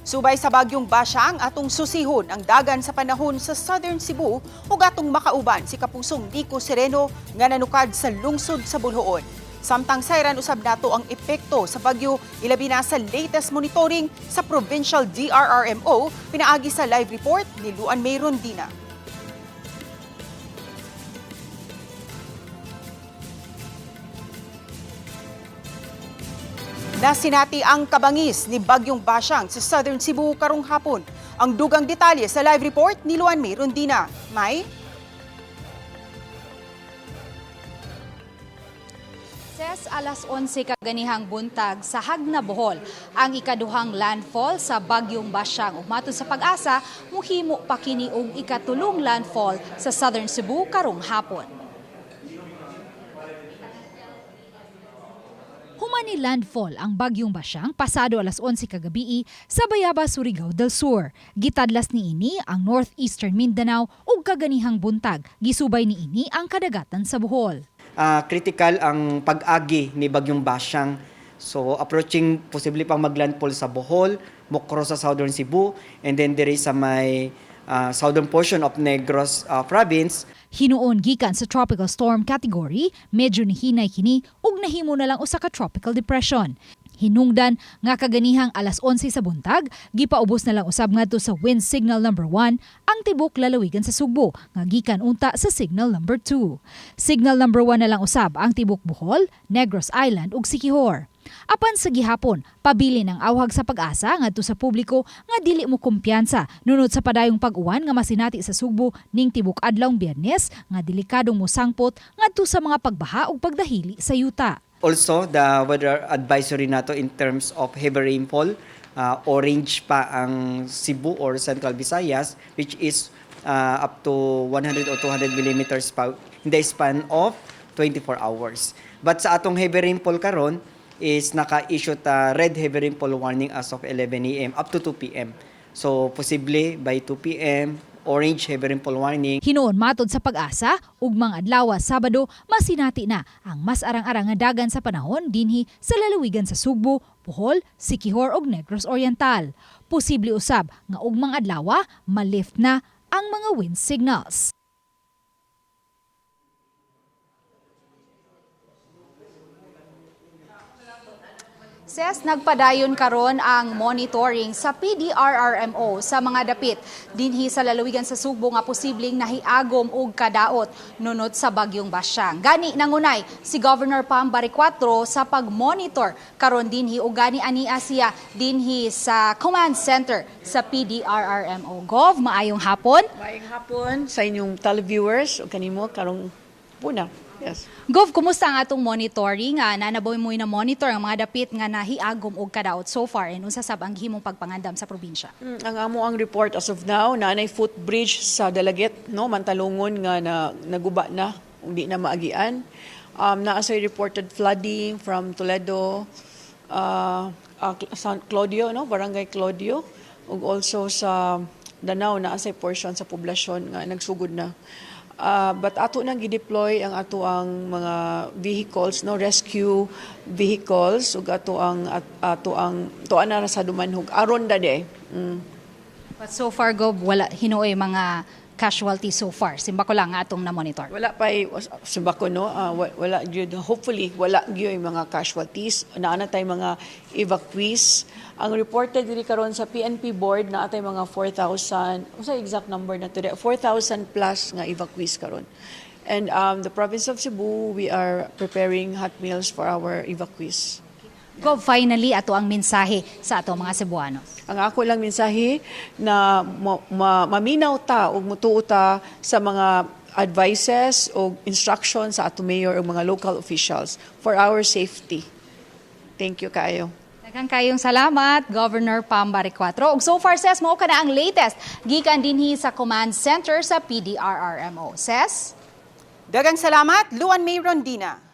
Subay sa bagyong Basyang, atong susihon ang dagan sa panahon sa Southern Cebu ug atong makauban si Kapusong Nico Sereno nga nanukad sa lungsod sa Boljoon. Samtang sayran usab nato ang epekto sa bagyo, ilabi na sa latest monitoring sa Provincial DRRMO, pinaagi sa live report ni Luan May Rondina. Nasinati ang kabangis ni Bagyong Basyang sa Southern Cebu karong hapon. Ang dugang detalye sa live report ni Luan May Rondina. May? Ses alas 11 kaganihang buntag sa Hagna, Bohol ang ikaduhang landfall sa Bagyong Basyang. Ug matud sa Pag-asa, muhimo pa kini og ikatulong landfall sa Southern Cebu karong hapon. Human ni landfall ang Bagyong Basyang pasado alas 11 kagabii sa Bayabas, Surigao del Sur. Gitadlas niini ang northeastern Mindanao ug kaganihang buntag gisubay niini ang kadagatan sa Bohol. Critical ang pag-agi ni Bagyong Basyang. So approaching, posible pang maglandfall sa Bohol, mo-cross sa Southern Cebu, and then there is sa may southern portion of Negros province. Hinuon gikan sa tropical storm category, medyo nihinay kini ug nahimo na lang usa ka tropical depression. Hinungdan nga kaganihang alas 11 sa buntag, gipaubos na lang usab ngadto sa wind signal number 1 ang tibok lalawigan sa Sugbo nga gikan unta sa signal number 2. Signal number 1 na lang usab ang tibok Bohol, Negros Island ug Siquijor. Apan sa gihapon, pabilin ang awhag sa Pag-asa ngadto sa publiko nga dili mo kumpiyansa nunot sa padayong pag-uwan nga masinati sa Sugbo ning tibok adlawng Biyernes nga delikadong mosangpot ngadto sa mga pagbaha ug pagdahili sa yuta. Also, the weather advisory nato in terms of heavy rainfall, orange pa ang Cebu or Central Visayas, which is up to 100 or 200 millimeters pa in the span of 24 hours. But sa atong heavy rainfall karon is naka-issue ta red heavy rainfall warning as of 11 a.m. up to 2 p.m. So, posible by 2 p.m., orange heavy rainfall warning. Hinuon matod sa Pag-asa, ugmang adlaw, Sabado, masinati na ang mas arang-arang nga dagan sa panahon dinhi sa lalawigan sa Sugbo, Bohol, Siquijor ug Negros Oriental. Posible usab nga ugmang adlaw malift na ang mga wind signals. Ses, nagpadayon karon ang monitoring sa PDRRMO sa mga dapit dinhi sa lalawigan sa Sugbo nga posibleng nahiagom og kadaot nunot sa Bagyong Basyang. Gani nangunay si Governor Pam Baricuatro sa pag-monitor karon dinhi ug gani ania siya dinhi sa command center sa PDRRMO. Gov, maayong hapon. Maayong hapon sa inyong televiewers ug kanimo karong puna. Yes. Gov, kumusta ang atong monitoring? Naa na ba mo'y na monitor ang mga dapit nga nahiagom og kadaot so far and unsa sab ang gihimong pagpangandam sa probinsya? Ang amo ang report as of now, naanay footbridge sa Dalaguete, no, Mantalongon nga na naguba na ug di na maagian. Naa say reported flooding from Toledo, San Claudio, no, Barangay Claudio, ug also sa Danao naa say portion sa poblasyon nga nagsugod na. But ato nang gi-deploy ang ato ang mga vehicles, no, rescue vehicles ug ato ang tuan na ra sa Dumanjug aron da de. But so far, Gov, wala hinuoy mga casualty so far. Simba ko lang nga atong na-monitor. Wala pa, simba ko, no, wala gyud, hopefully wala gyud mga casualties. Naa na tay mga evacuees. Ang reported diri karon sa PNP board, naa tay mga 4,000, unsa exact number na today, 4,000 plus nga evacuees karon. And the province of Cebu, we are preparing hot meals for our evacuees. Gov, finally, ato ang mensahe sa ato mga Cebuanos. Ang ako lang mensahe na maminaw ta ug mutuo ta sa mga advices o instructions sa ato mayor o mga local officials for our safety. Thank you kaayo. Daghang kayong salamat, Governor Pam Baricuatro. Ug so far, Ses, mao kana ang latest gikan dinhi sa command center sa PDRRMO. Ses? Daghang salamat, Luan May Rondina.